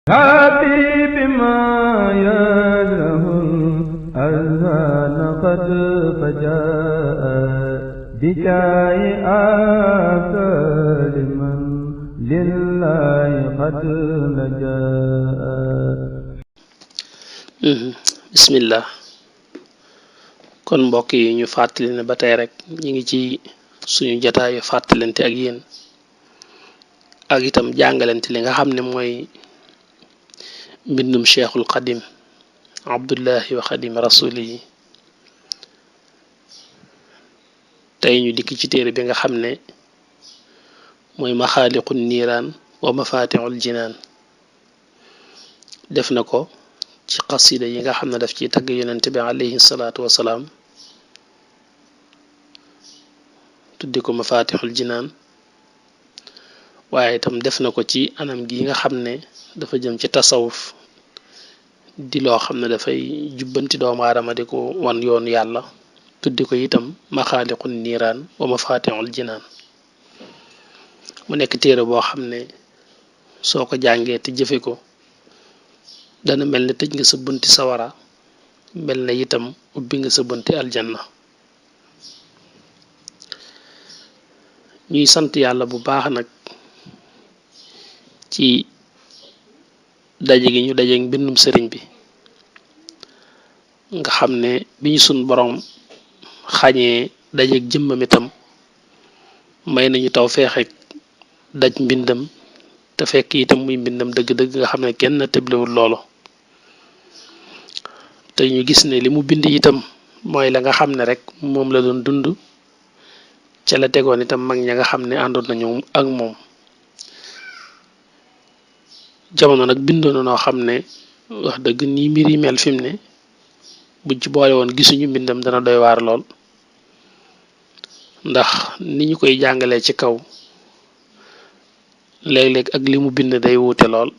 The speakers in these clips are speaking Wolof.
هاتي بما يجره الأذهان قد فجاء بجاه آثار من لله قد لجاء bismillah kon mbokk yi ñu fàttali ne ba tey rek ñi ngi ci suñu jataayu fàttalante ak yéen ak itam jàngalante li nga xam ne mooy mbindum cheikhul xadim abdullahi wa xadim rasulihi tey ñu dikk ci téere bi nga xam ne mooy maxaaliqun niiraan wa mafatixul jinaan def na ko ci xasida yi nga xam ne daf ciy tagg yonent bi alayhi salaatu wasalaam tuddi ko mafatixul jinaan waaye itam def na ko ci anam gi nga xam ne dafa jëm ci tasawuf di loo xam ne dafay jubbanti doomu aadama di ko wan yoonu yàlla tuddi ko itam maxaaliqun niiraan wa mafatixul jinaan mu nekk téere boo xam ne soo ko jàngee te jëfe ko dana mel ne tëj nga sa bunti sawara mel na itam ubbi nga sa bunti aljanna ñuy sant yàlla bu baax nag ci daje gi ñu daje mbindum sëriñ bi nga xam ne bi ñu sun borom xañee dajeeg jëmmam itam may nañu taw feexek daj mbindam te fekk itam muy mbindam dëgg-dëgg nga xam ne kenn tëblewul loolu te ñu gis ne li mu bind itam mooy la nga xam ne rek moom la doon dund ca la tegoon itam mag ña nga xam ne àndoon nañu ak moom jamono nag bindoon na noo xam ne wax dëgg nii mbir yi mel fi mu ne buñ ci boole woon gisuñu mbindam dana doy waar lool ndax ni ñu koy jàngalee ci kaw léeg-léeg ak li mu bind day wuute lool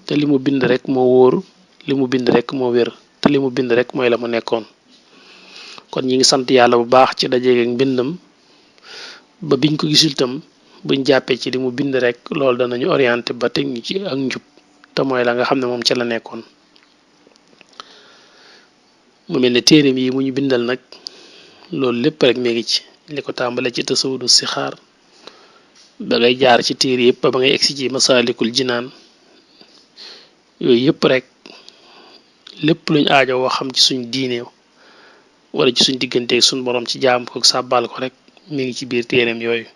te li mu bind rek moo wóor li mu bind rek moo wér te li mu bind rek mooy la mu nekkoon kon ñi ngi sant yàlla bu baax ci dajeeg ak mbindam ba biñ ko gisul tam buñ jàppee ci li mu bind rek loolu danañu orienté ba teg ñu ci ak njub te mooy la nga xam ne moom ca la nekkoon mu mel ne téereem yi mu ñu bindal nag loolu lépp rek mi ngi ci li ko tàmbale ci tasawudu si xaar ba ngay jaar ci téere yëpp ba ngay egsi ci masaalikul jinaan yooyu yëpp rek lépp luñ aajo woo xam ci suñ diine wala ci suñ diggante suñ borom ci jaam ko sàbbal ko rek mi ngi ci biir téereem yooyu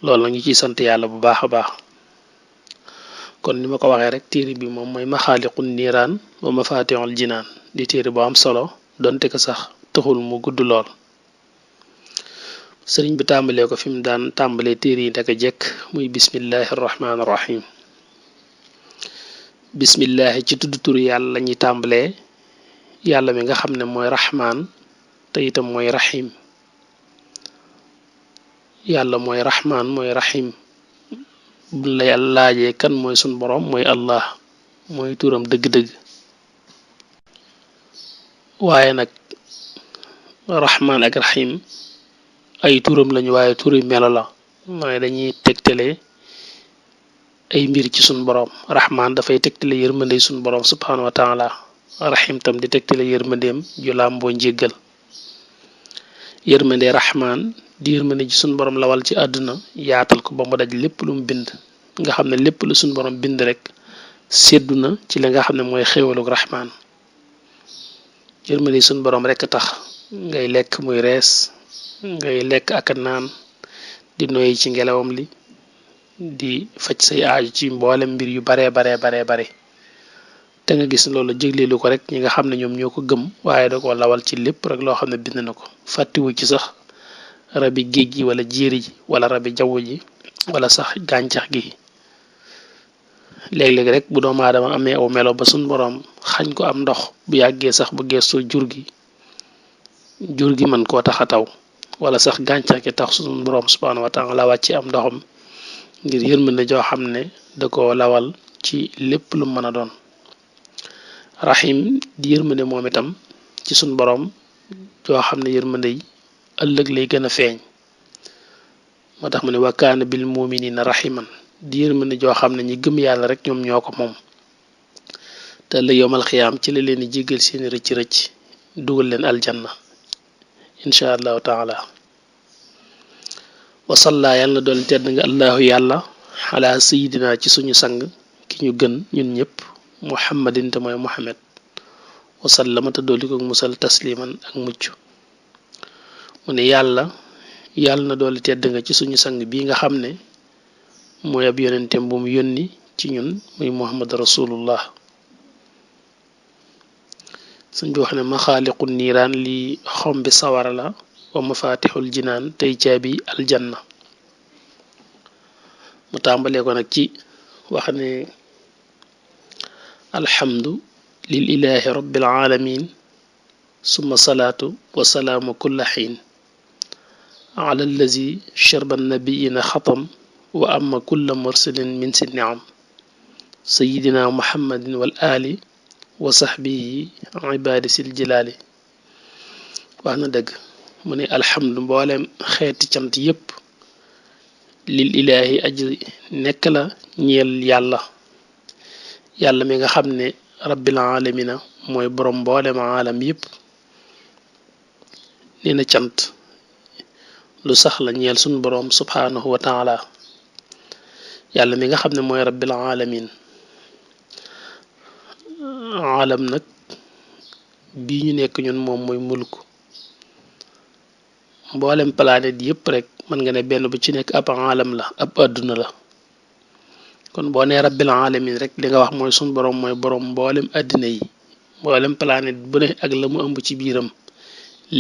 loolu la ñu ciy sant yàlla bu baax a baax kon ni ma ko waxee rek téere bi moom mooy maxaaliqun niiraan wa mafatixul jinaan di téere bu am solo donte ko sax taxul mu gudd lool sëriñ bi tàmbalee ko fi mu daan tàmbalee téere yi ndaka jekk muy bismillahi rahmaani rahim bismillahi ci tudd tur yàlla la ñuy tàmbalee yàlla mi nga xam ne mooy rahmaan te itam mooy rahim yàlla mooy rahmaan mooy rahim bu la yàlla laajee kan mooy sun borom mooy allah mooy turam dëgg-dëgg waaye nag rahmaan ak rahim ay turam lañu waaye turi melo la mooy dañuy tegtale ay mbir ci sun borom rahmaan dafay tegtale yërmande sun borom subhanahu wa taala rahim tam di tegtale yërmandeem ju làmboo njéggal yërmande rahmaan di yërmande ci sun borom lawal ci àdduna yaatal ko ba mu daj lépp lu mu bind nga xam ne lépp lu sun borom bind rek séddu na ci li nga xam ne mooy xéewaluk rahmaan yërmande sun borom rek tax ngay lekk muy rees ngay lekk ak naan di noyyi ci ngelawam li di faj say aaju ci mboolem mbir yu bare te nga gis loolu jégleelu ko rek ñi nga xam ne ñoom ñoo ko gëm waaye da ko lawal ci lépp rek loo xam ne bind na ko fàttiwu ci sax rabi géej gi wala jéeri ji wala rabi jaww ji wala sax gàncax gi léeg-léeg rek bu doomu aadama amee aw melo ba suñ boroom xañ ko am ndox bu yàggee sax bu gestoo jur gi mën koo tax a taw wala sax gàncax gi tax suñu boroom subhanahu wa taala wàcce am ndoxam ngir yërmande joo xam ne da ko lawal ci lépp lu mën a doon rahim di yërmande moom itam ci suñ boroom joo xam ne yërmande yi ëllëg lay gën a feeñ moo tax mu ne wa kaana bil muminina rahiman di yërmande joo xam ne ñi gëm yàlla rek ñoom ñoo ko moom te la yomal xiyaam ci la leen di jéggal seeni rëcc rëcc dugal leen aljanna insha allahu taala wasalla yàlla na doon tedd nga allahu yàlla ala sayidina ci suñu sang ki ñu gën ñun ñëpp muhammadin te mooy muhammad wasallama te dolli ko musal tasliman ak mucc mu ne yàlla na dooli tedd nga ci suñu sang bii nga xam ne mooy ab yonenteem bu mu yónni ci ñun muy muhammad rasulullah suñ bi wax ne maxaaliqu niiraan li xombi sawara la wa mafatixul jinaan tey caabi aljanna mu tàmbalee ko nag ci wax ne alhamdu lil ilahi rabbil alamin summa salaatu wa salaamu kulla xiin ala allazi sharba nabiyina xatam wa amma kulla mursalin min si niam sayidina muhammadin wal ali wa saxbihi ibaadi sil jilaali wax na dëgg mu ne alhamdu mboolem xeeti cant yépp lil ilaahi aji nekk la ñeel yàlla mi nga xam ne rabbil alamina mooy borom mboolem alam yépp nee na cant lu sax la ñeel sun borom subhanahu wa taala yàlla mi nga xam ne mooy rabbil alamin alam nag bii ñu nekk ñun moom mooy mulk mboolem planète yépp rek mën nga ne benn bu ci nekk ab alam la ab àdduna la kon boo nee rabbil alamin rek li nga wax mooy sun borom mooy borom mboolem àddina yi mboolem planète bu ne ak la mu ëmb ci biiram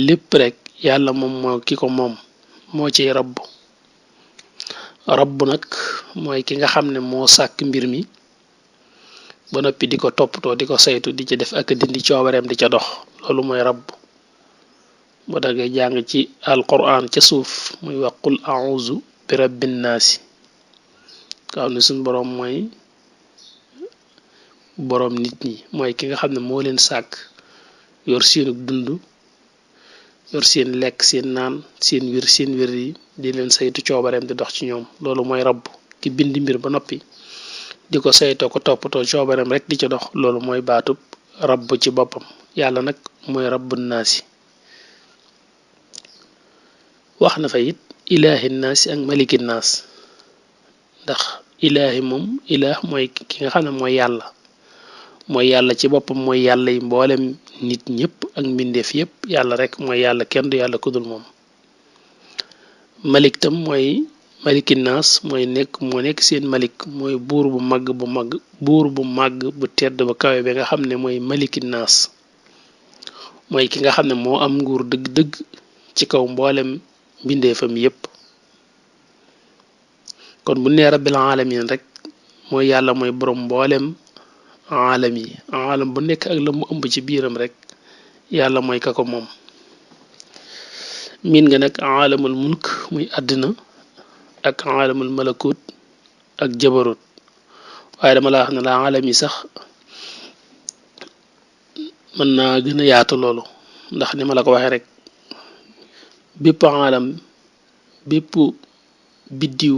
lépp rek yàlla moom moo ki ko moom moo ciy rabb nag mooy ki nga xam ne moo sàkk mbir mi ba noppi di ko toppatoo di ko saytu di ca def ak dindi coobareem di ca dox loolu mooy rabb boo da ngay jàng ci alquran ca suuf muy wax qul a'uzu bi rabbin naasi kaaw ne suñ boroom mooy boroom nit ñi mooy ki nga xam ne moo leen sàkk yor seenu dund yor seen lekk seen naan seen wér yi di leen saytu coobareem di dox ci ñoom loolu mooy rabb ki bindi mbir ba noppi di ko saytoo ko toppatoo coobareem rek di ca dox loolu mooy baatub rabb ci boppam yàlla nag mooy rabbun naasi wax na fa it ilaahi naasi ak maliki naas ndax ilaahi moom ilaah mooy ki nga xam ne mooy yàlla ci boppam mooy yàlla yi mboolem nit ñëpp ak mbindeef yëpp yàlla rek mooy yàlla kenn du yàlla kudul moom malik tam mooy maliki naas moo nekk seen malik mooy buur bu màgg bu tedd ba kawe bi nga xam ne mooy maliki naas mooy ki nga xam ne moo am nguur dëgg-dëgg ci kaw mboolem mbindeefam yépp kon bu nee rabbil alamin rek mooy yàlla mooy borom mboolem alam yi alam bu nekk ak la mu ëmb ci biiram rek yàlla mooy ka ko moom miin nga nag alamul mulk muy àddina ak alamul malakut ak jabarut waaye dama la wax ne la alam yi sax mën naa gën a yaatu loolu ndax ni ma la ko waxee rek bépp alam bépp biddiw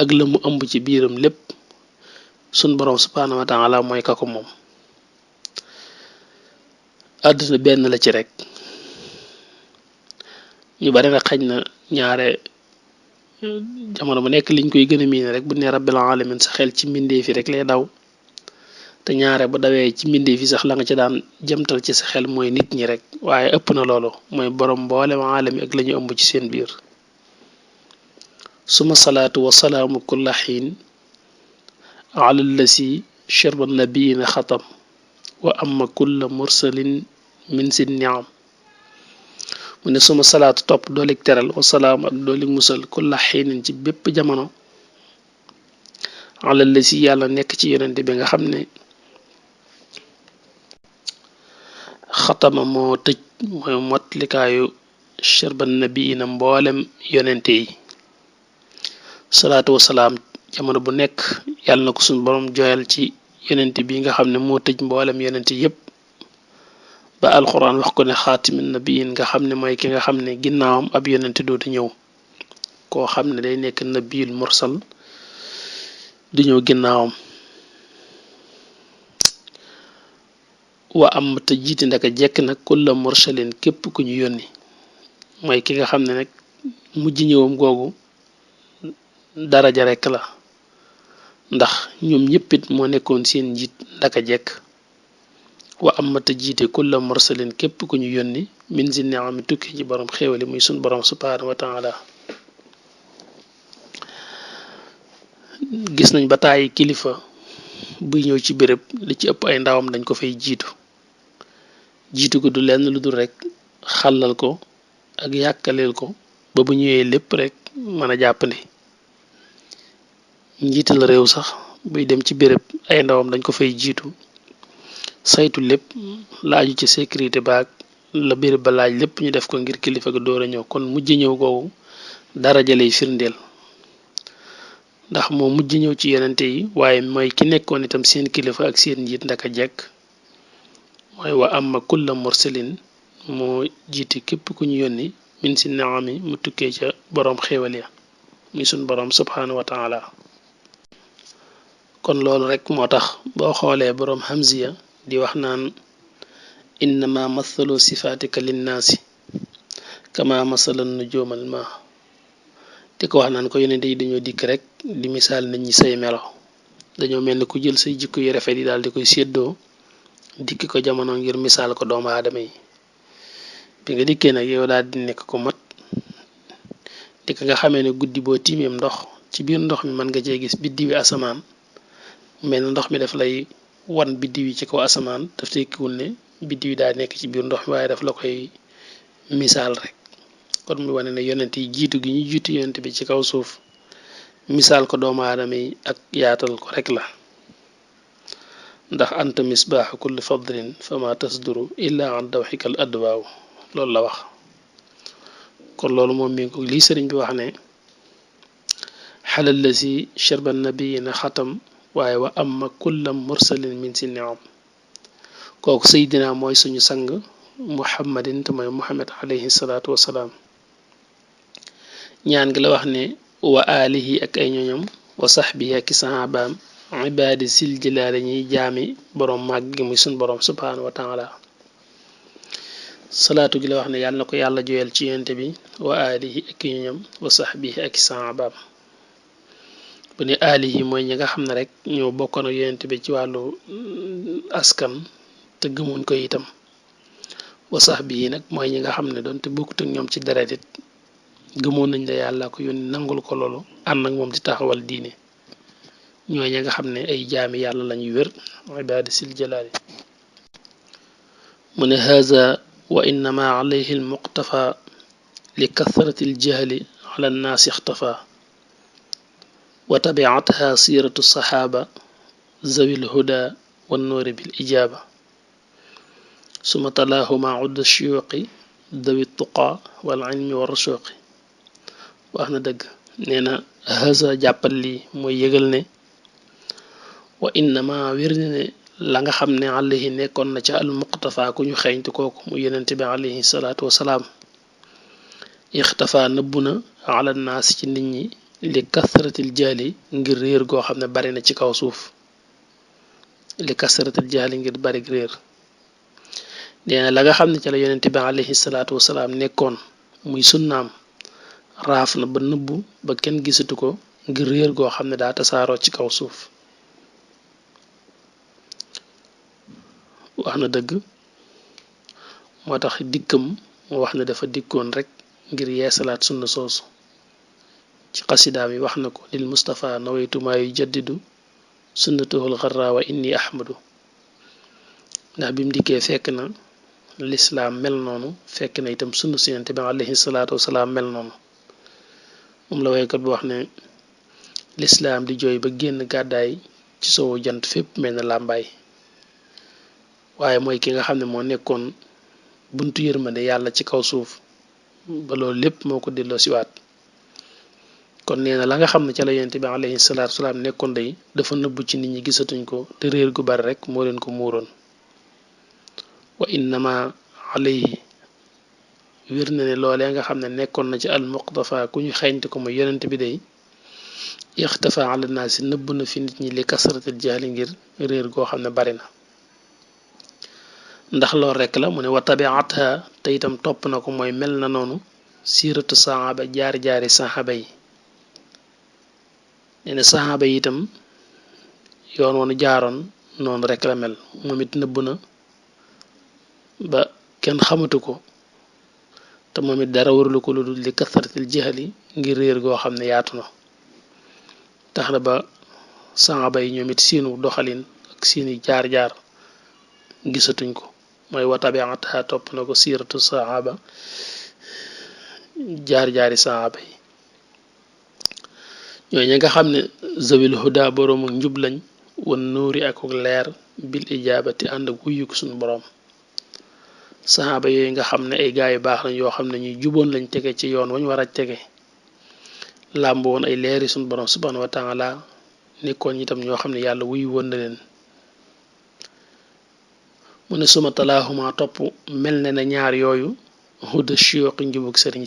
ak la mu ëmb ci biiram lépp sun borom subhanahu wa taala mooy ka ko moom àdduna benn la ci rek ñu bari nag xañ na ñaare jamono bu nekk liñ koy gën a miine rek bu ne rabbil alamin sa xel ci mbindeef yi rek lay daw te ñaare bu dawee ci mbindeef yi sax la nga ci daan jëmtal ci sa xel mooy nit ñi rek waaye ëpp na loolu mooy borom mboolem alami ak la ñu ëmb ci seen biir suma salaatu wa salaamu kulla xiin ala allasi sharba nabiina xatam wa amma kulla mursalin min si niam mu ne suma salaatu topp doolig teral wa salaam ak doolig musal kulla xiinin ci bépp jamono ala allasi yàlla nekk ci yonente bi nga xam ne xatama moo tëj mooy motlikaayu sharban nabiina mboolem yonente yi salaatu wasalaam jamono bu nekk yàlla na ko suñ borom joyal ci yonente bi nga xam ne moo tëj mboolem yonente yépp ba alquran wax ko ne xaatimin nabiyin nga xam ne mooy ki nga xam ne ginnaawam ab yonente dootu ñëw koo xam ne day nekk nabiyul mursal du ñëw ginnaawam wa am te jiite ndaka jekk nag kulla mursalin képp ku ñu yónni mooy ki nga xam ne nag mujj ñëwam googu daraja rekk la ndax ñoom ñëppit moo nekkoon seen njiit ndaka jekk wa am te jiite kulla mursalin képp ku ñu yónni min si ni'ami tukki ci borom xéewali muy sun borom subhanahu wa taala gis nañ ba tàyyi kilifa buy ñëw ci béréb li ci ëpp ay ndawam dañ ko fay jiitu ko du lenn lu dul rek xàllal ko ak yàkkaleel ko ba bu ñëwee lépp rek mën a jàppandi njiital réew sax buy dem ci béréb ay ndawam dañ ko fay jiitu saytu lépp laaju ci sécurité baag la béréb ba laaj lépp ñu def ko ngir kilifa ga door a ñëw kon mujj ñëw googu daraja lay firndeel ndax moo mujj ñëw ci yonente yi waaye mooy ki nekkoon itam seen kilifa ak seen njiit ndaka jekk mooy wa amma kulla mursalin moo jiite képp ku ñu yónni min si naami mu tukkee ca boroom xéewal ya muy sun boroom subhanahu wa taala kon loolu rek moo tax boo xoolee boroom hamziya di wax naan innama mathalu sifatika linnaasi kama masalan nujumal ma di ko wax naan ko yonente yi dañoo dikk rek di misaal nit ñi say melo dañoo mel ni ku jël say jikko yu rafet yi daal di koy séddoo dikki ko jamono ngir misaal ko doomu aadama yi bi nga dikkee nag yow daal di nekk ko mat dikk nga xamee ne guddi boo tiimeem ndox ci biir ndox mi mën nga cee gis biddiwi asamaan mel na ndox mi daf lay wan biddiw yi ci kaw asamaan daf tekkiwul ne biddiw yi daa nekk ci biir ndox mi waaye daf la koy misaal rek kon muy wane ne yonent yi jiitu gi ñu jiitu yonent bi ci kaw suuf misaal ko doomu aadama yi ak yaatal ko rek la ndax anta misbaaxu kulli fadlin fama tasduru illa an dawxikal adwaaw loolu la wax kon loolu moom mi ko lii sëriñ bi wax ne xalal la si sharban nabiyina xatam waaye wa amma kullam mursalin min si niam kooku seydina mooy suñu sang muhammadin te mooy muhammad alayhi salaatu wasalaam ñaan gi la wax ne wa alihi ak ay ñoñam wa saxbihi ak i sahabaam ibaadi sil jilaale ñiy jaami boroom màgg gi muy suñ boroom subhanahu wa taala salaatu gi la wax ne yàlla na ko yàlla joyal ci yonent bi wa alihi ak i ñoñam wa saxbihi ak i sahabaam bu ne alihi mooy ñi nga xam ne rek ñoo bokkoon ak yonent bi ci wàllu askan te gëmuñ ko itam wa saxbihi nag mooy ñi nga xam ne doon te bokkut ak ñoom ci deret it gëmoon nañ la yàlla ko yónni nangul ko loolu ànd ak moom di taxawal diine ñooy ñi nga xam ne ay jaami yàlla lañuy wér ibaadi sil jalaali mu ne haza wa innama alayhi almuqtafa li kathrati aljahli ala annaasi ixtafa wa tabiatha siratu saxaaba zawi lhuda wannoori bil ijaaba suma talaahu ma udda shuyuqi dawi tuqa wal ilmi wa rashuqi wax na dëgg nee na haza jàppal lii mooy yëgal ne wa innama wér ne la nga xam ne alayhi nekkoon na ca al muqtafa ku ñu xeeñtu kooku mu yenente bi alayhi salaatu wasalaam ixtafa nëbbu na ala naas ci nit ñi li kasratil jaali ngir réer goo xam ne bari na ci kaw suuf li kasratil jaali ngir bari réer nee na la nga xam ne ca la yenente bi alayhi salaatu wasalaam nekkoon muy sunnaam raaf na ba nëbbu ba kenn gisatu ko ngir réer goo xam ne daa tasaaroo ci kaw suuf wax na dëgg moo tax dikkam moo wax ne dafa dikkoon rek ngir yeesalaat sunna soosu ci xasidaam yi wax na ko lil Mustafa nawaytu maa yu jaddidu sunnatuhul xarra wa inni ahmadu ndax bi mu dikkee fekk na lislaam mel noonu fekk na itam sunna si yonent bi alayhi salaatu wasalaam mel noonu moom la waykat bi wax ne lislaam di jooy ba génn gàddaay ci sowu jant fépp mel na làmbaay waaye mooy ki nga xam ne moo nekkoon buntu yërmande yàlla ci kaw suuf ba loolu lépp moo ko delloo siwaat kon nee na la nga xam ne ca la yonent bi alayhi salaatu wasalaam nekkoon day dafa nëbbu ci nit ñi gisatuñ ko te réer gu bari rek moo leen ko muuroon wa innama alayhi wér na ne loolee nga xam ne nekkoon na ci al muqtafa ku ñu xeeñte ko mooy yonent bi day ixtafa ala naasi nëbb na fi nit ñi li kasratil jaali ngir réer goo xam ne bari na ndax loolu rekk la mu ne wa tabiatha te itam topp na ko mooy mel na noonu siiratu saxaaba jaari saxaaba yi nee na saxaaba yi itam yoon woonu jaaroon noonu rekk la mel moom it nëbb na ba kenn xamatu ko te moom it dara warulu ko lu dul li kasaratil jahali ngir réer goo xam ne yaatu na tax na ba saxaaba yi ñoom it seenu doxalin ak seeni jaar-jaar gisatuñ ko mooy wa tabiatha topp na ko siiratu saxaaba jaari saxaaba yi ñooy ñi nga xam ne zawil huda boroomu njub lañ wan nuuri ak leer bil ijaabati ànd ak wuyuk suñu boroom saxaaba yooyu nga xam ne ay gaay yu baax lañ yoo xam ne ñuy juboon lañ tege ci yoon wañ war a tege làmb woon ay leeri suñu boroom subhanahu wa taala nekkoon itam ñoo xam ne yàlla wuyu woon na leen mu ne suma talaahuma topp mel ne na ñaar yooyu huda shiyooqi njubug sëriñ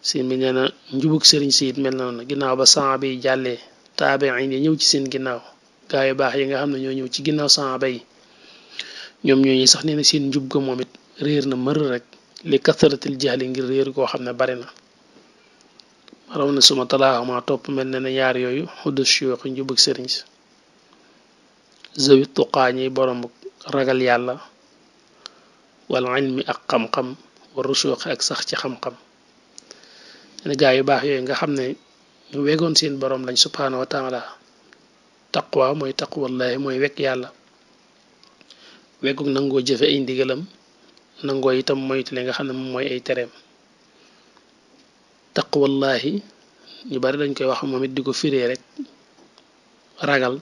si mi nee na njubug sëriñ si it mel na noonu ginnaaw ba saxaaba yi jàllee taabiin yi ñëw ci seen ginnaaw gaa yu baax yi nga xam ne ñoo ñëw ci ginnaaw saxaaba yi ñoom ñooñu sax nee na seen njub ga moom it réer na mër rek li kasaratil jahli ngir réer koo xam ne bari na raw na suma talaaxuma topp mel ne na ñaar yooyu huda shiyooqi njubug sëriñ si zawi tuqaa ñi borom ragal yàlla wal ilmi ak xam-xam wa rusuuxi ak sax ci xam-xam ne gaa yu baax yooyu nga xam ne ñu wegoon seen borom lañ subhaanahu wa taala taqwa mooy taqwallahi mooy wekk yàlla weggug nangoo jëfe ay ndigalam nangoo itam moytu li nga xam ne moom mooy ay tereem taqwallahi ñu bari dañ koy wax moom it di ko firee rek ragal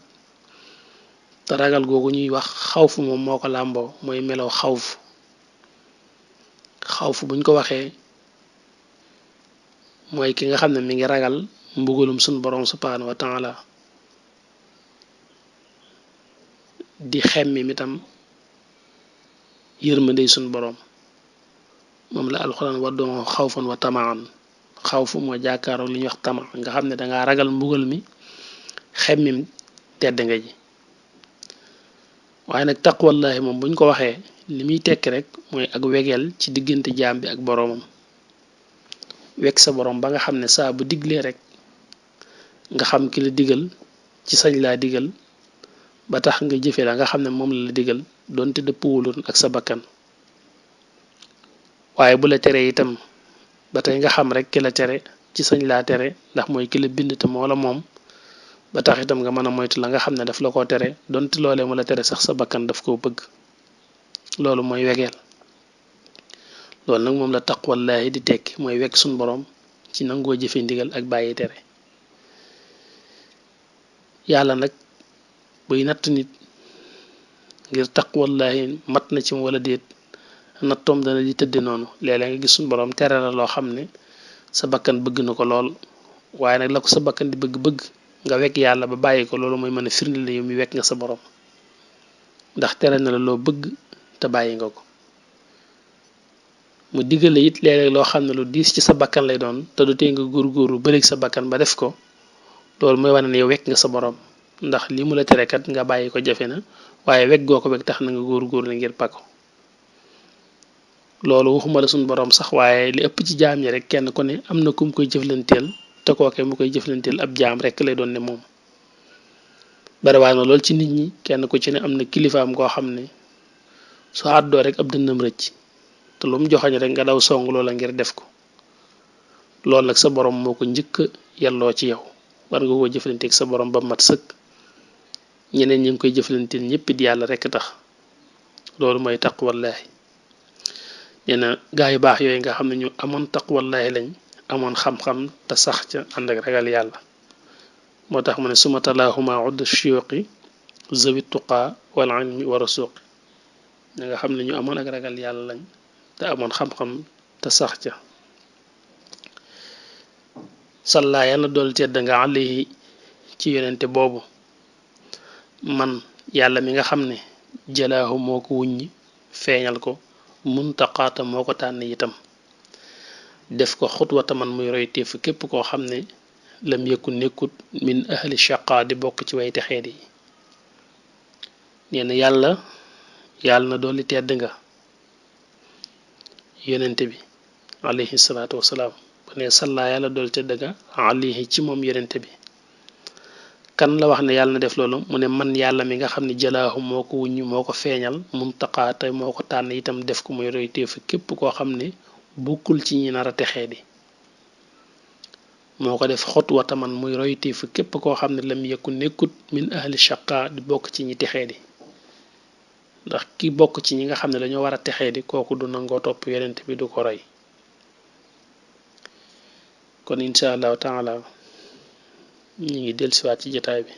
te ragal googu ñuy wax xawfu moom moo ko làmboo mooy melow xawfu buñ ko waxee mooy ki nga xam ne mi ngi ragal mbugalum suñ boroom subhanahu wa taala di xemmi mitam yërmandey suñ boroom moom la alxuraan wa doon xawfan wa tamaan xawfu moo jàkkaaroo li ñuy wax tama nga xam ne danga ragal mbugal mi xemmim tedd nga ji waaye nag taqwallahi moom buñ ko waxee li muy tekki rek mooy ak wegeel ci diggante jaam bi ak boroomam wekk sa boroom ba nga xam ne saa bu diglee rek nga xam ki la digal ci sañ laa digal ba tax nga jëfe la nga xam ne moom la digal doonte dëppwuloon ak sa bakkan waaye bu la teree itam ba tey nga xam rek ki la tere ci sañ laa tere ndax mooy ki la bind te moo la moom ba tax itam nga mën a moytu la nga xam ne daf la koo tere donte loolee mu la tere sax sa bakkan daf koo bëgg loolu mooy wegeel loolu nag moom la taqwallahi di tekki mooy wekk suñ boroom ci nangoo jëfe ndigal ak bàyyi tere yàlla nag buy natt nit ngir taqwallahi mat na ci wala déet nattoom dana di tëdde noonu léeg-léeg nga gis suñ boroom tere la loo xam ne sa bakkan bëgg na ko lool waaye nag la ko sa bakkan di bëgg-bëgg nga wekk yàlla ba bàyyi ko loolu mooy mën a firnde la yow mi wekk nga sa boroom ndax tere na la loo bëgg te bàyyi nga ko mu diggale it léeg-léeg loo xam ne lu diis ci sa bakkan lay doon te du tee nga góorgóorlu bëreeg sa bakkan ba def ko loolu mooy wane ne yow wekk nga sa boroom ndax li mu la tere kat nga bàyyi ko jafe na waaye wekk goo ko wekk tax na nga góorgóorlu ngir pako loolu waxuma la suñ boroom sax waaye li ëpp ci jaam ñi rek kenn ku ne am na kum koy jëflanteel te kooke mu koy jëflanteel ab jaam rek lay doon ne moom bariwaa na lool ci nit ñi kenn ku ci ne am na kilifaam koo xam ne soo àddoo rek ab dënnam rëcc te lu mu joxañ rek nga daw song loola ngir def ko loolu nag sa boroom moo ko njëkk yelloo ci yow war nga koo jëflanteeg sa boroom ba mat sëkk ñeneen ñi ngi koy jëflanteel ñëpp it yàlla rek tax loolu mooy taqwallahi nee na gaa yu baax yooyu nga xam ne ñu amoon taqwallahi lañ amoon xam-xam te sax ca ànd ak ragal yàlla moo tax mu ne suma talaahuma udd shiyuqi zawi tuqaa wal ilmi wa rasuqi ñi nga xam ne ñu amoon ak ragal yàlla lañ te amoon xam-xam te sax ca salla yàlla dool tedd nga alayhi ci yonente boobu man yàlla mi nga xam ne jalaahu moo ko wuññi feeñal ko muntaqaata moo ko tànn itam def ko xutwata man muy roy téef képp koo xam ne lam yëkku nekkut min ahli shaqa di bokk ci way texeet yi nee na yàlla yàlla na dolli tedd nga yonente bi alayhi salaatu wasalaam bu ne salla yàlla dolli tedd nga alayhi ci moom yonente bi kan la wax ne yàlla na def loolu mu ne man yàlla mi nga xam ne jalaahu moo ko wuññ moo ko feeñal muntaqaa te moo ko tànn itam def ko muy royteef képp koo xam ne bokkul ci ñi nar a texee di moo ko def xotwata man muy royteef képp koo xam ne lam yekku nekkut min ahli shaqa di bokk ci ñi texee di ndax ki bokk ci ñi nga xam ne dañoo war a texee di kooku du nangoo topp yonent bi du ko roy kon incha allahu taala ñu ngi dellusiwaat ci jotaay bi